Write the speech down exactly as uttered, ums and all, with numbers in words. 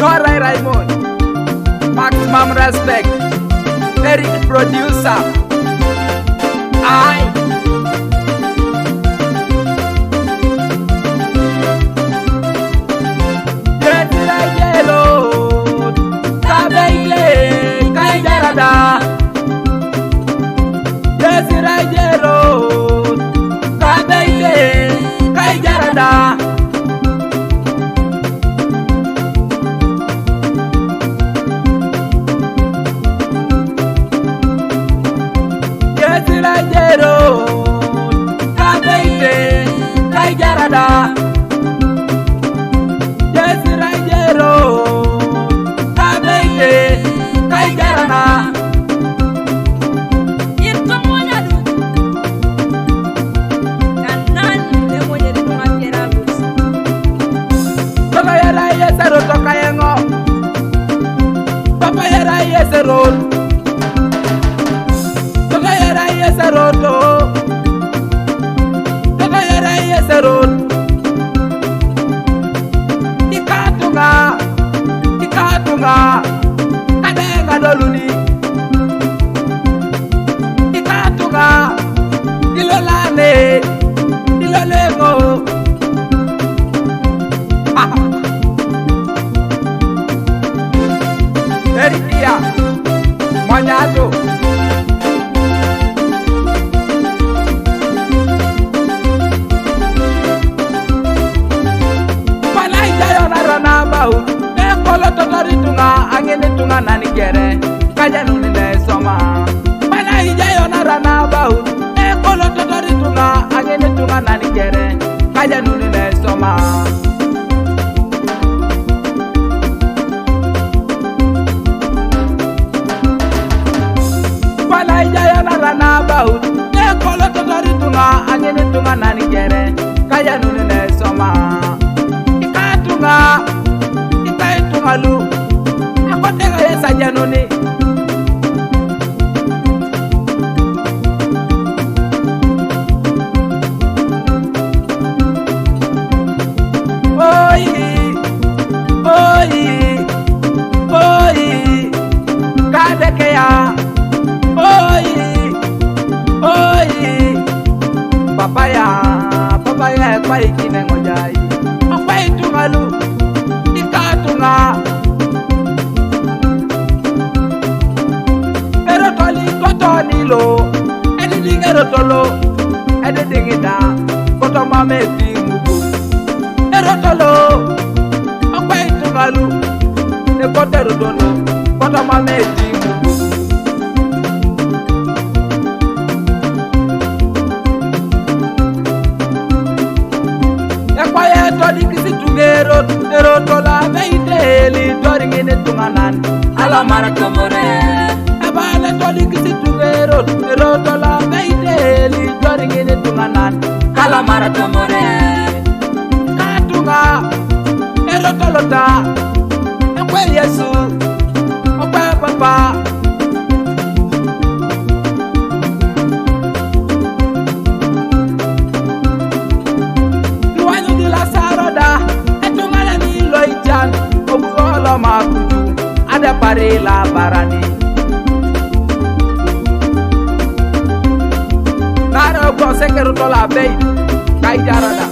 Torai Raymond, maximum respect. Eric producer. Ai. Yesira yero, tabeile, kai jarada. Yesira yero, tabeile, kai jarada. Yesira yero, kabeite, kai jarada. Yesira yero, kabeite, kai jarada. Irto monyadu. Kanan le monyadu makera lus. Toka yara yesero toka yengo. Papa yara yesero. Toka yara yesero to. Toka yara yesero. Ikatunga, ikatunga, kadenga doluni. Ikatunga, ilolane, ilolengo. Erikia, Manyato. Pala ijayo na rana bau. Ekolo totori tunga, angene tunga nani kere. Kaja nuni ne soma. Pala ijayo na rana bau. Ekolo totori tunga, angene tunga nani kere. Kaja nuni ne soma. Pala ijayo na rana bau. Ekolo totori tunga, angene tunga nani kere. Kaja nuni ne soma. Ikatunga, ikaitunga lu. Akotega yesa januni. Oi, oi, oi, kadekeya. Oi, oi, papaya, papaya, kwai kine ngojai. Akwai tungalu, ikatunga. Erotoli totoni lo, ediding erotolo, ediding ida, kotoma meti mugu. Erotolo, okwe itugalu, ne koterotolo, kotoma meti mugu. Ekwaye todi kisi tungero, ero tola beiteli, tori ngini tunganan. Ala mara tomore. Ebale todi kisi tungero, ero tola beiteli, tori ngini tunganan. Ala mara tomore. Katunga, ero tolota. Ekwe Yesu, okwe Papa. Luwanyu di la saroda, etungala ni loijan, obuolo makuju, ade pari la barani. Naro go sekeru tola bei, kai jarada.